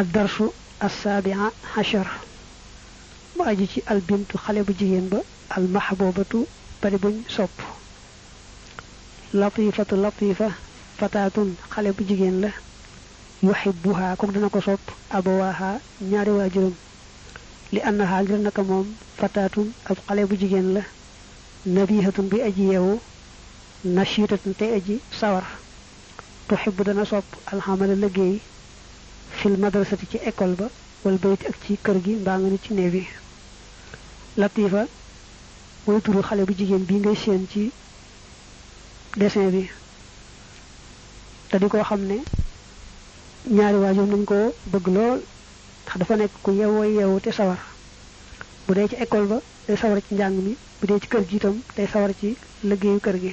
ad-darsu as-sabi'a hashar mu aju ci al bintu xale bu jigéen ba al mahbubatu bari buñ sopp latifatu latifa fatatun xale bu jigéen la yuhibbuha ko dana ko sopp abawaha ñaari waajuram li annaha ngir naka moom fatatun ab xale bu jigéen la nabihatun bi aji yeewu nashitatun te aji sawar tuhibbu dana sopp alxamala liggéey fil madrasati ci école ba wal bayti ak ci kër gi mbaa nga ni ci néeg bi latifa mooy turu xale bu jigéen bi ngay seen ci dessin bi te di ko xam ne ñaari waajur nañ ko bëgg lool ndax dafa nekk ku yeewoo te sawar bu dee ci école ba day sawar ci njàng mi bu dee ci kër gi itam day sawar ci liggéeyu kër gi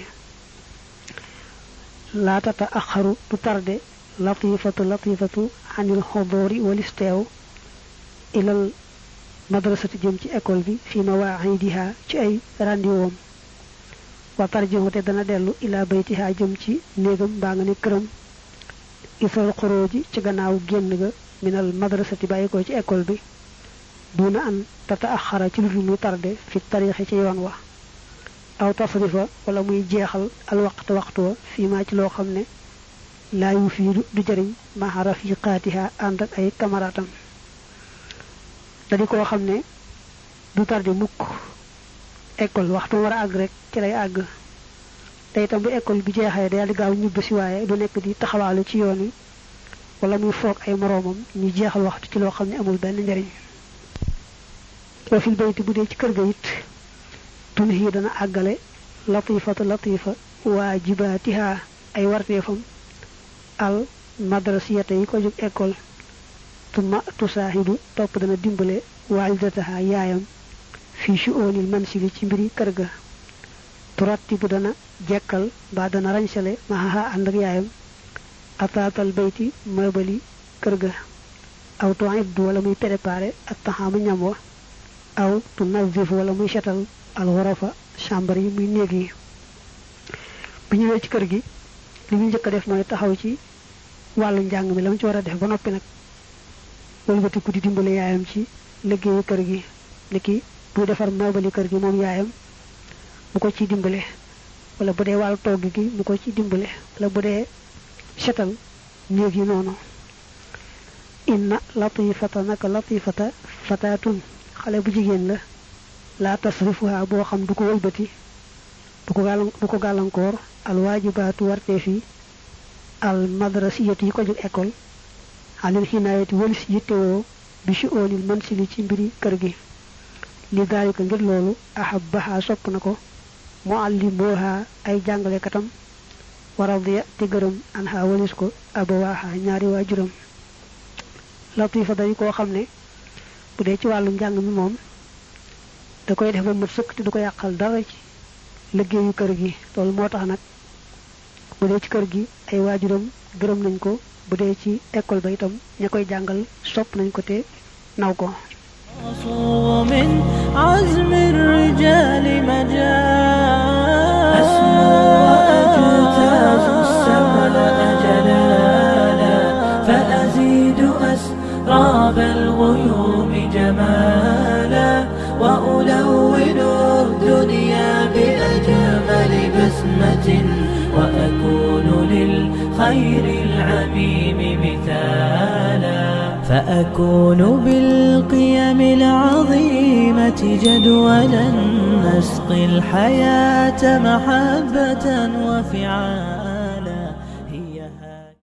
laa tata axaru du tarde latifatu anil xodori walis teew ilal madrasati jëm ci école bi fi mawaa'idiha ci ay randiwoom wa tarjihu te dana dellu ila baytiha jëm ci néegam mbaa nga ne këram isal xuróoji ci gannaaw génn ga minal madrasati bàyyi ko ci école bi duna an tata axara ci lu muy tarde fi tariixi ci yoon wa aw tasrifa wala muy jeexal al waxtu wa fii maa ci loo xam ne laa yu fiidu du jëriñ maha rafiqaatiha ànd ak ay camaraatam da di koo xam ne du tardi mukk école waxtu war a àgg rek ci lay àgg te itam bu école bi jeexee day di gaaw ñibbi si waaye du nekk di taxawaalu ci yoon wi wala muy foog ay moroomam ñu jeexal waxtu ci loo xam ne amul benn njëriñ wa fil bayti bu dee ci kër ga it tunhi dana àggale latifa waajibaatiha ay warteefam al madrasiyata yi ko jóg école tuma tusaahidu topp dana dimbale waalidataha yaayam fi shu'unil mansili ci mbiri kër ga turattibu dana jekkal ba dana rañsale maha ànd ak yaayam ataatal bayti mabali kër ga aw tu'iddu wala muy préparé ak taxaama ñam wa aw tunazzifu wala muy setal al ghurafa chambre yi muy néeg yi bu ñëwee ci kër gi li ñu njëkk a def mooy taxaw ci wàllu njàng mi la mu ci war a def ba noppi nag wëlbatiku di dimbale yaayam ci liggéeyu kër gi niki buy defar mabali kër gi moom yaayam mu ko ci dimbale wala bu dee wàllu togg gi mu ko ci dimbale wala bu dee setal néeg yi noonu inna latifata naka latifata fatatun xale bu jigéen la laa tasrifuha boo xam du ko wëlbati du ko gàllankoor al waajibaatu wartee fi al madrasiyati yi ko jóg école anil xinaayati walis yittewoo bi shu'unil mansili ci mbiri kër gi li daalika ngir loolu ahabbaha sopp na ko muallimooha ay jàngalekatam waradiya te gërëm anha walis ko abawaaha ñaari waajuram latifa dañu koo xam ne bu dee ci wàllu njàng mi moom da koy def ba mat sëkk te du ko yàqal dara ci liggéeyu kër gi loolu moo tax nag bu dee ci kër gi ay waajuram gërëm nañ ko bu dee ci école ba itam ña koy jàngal sopp nañ ko te naw ko من عزم الرجال مجال أسمو وأجتاز السمع أجلالا فأزيد أسراب الغيوم جمالا وألون الدنيا بأجمل بسمة وأكون للخير العميم مثالا فأكون بالقيم العظيمة جدولا نسقي الحياة محبة وفعالا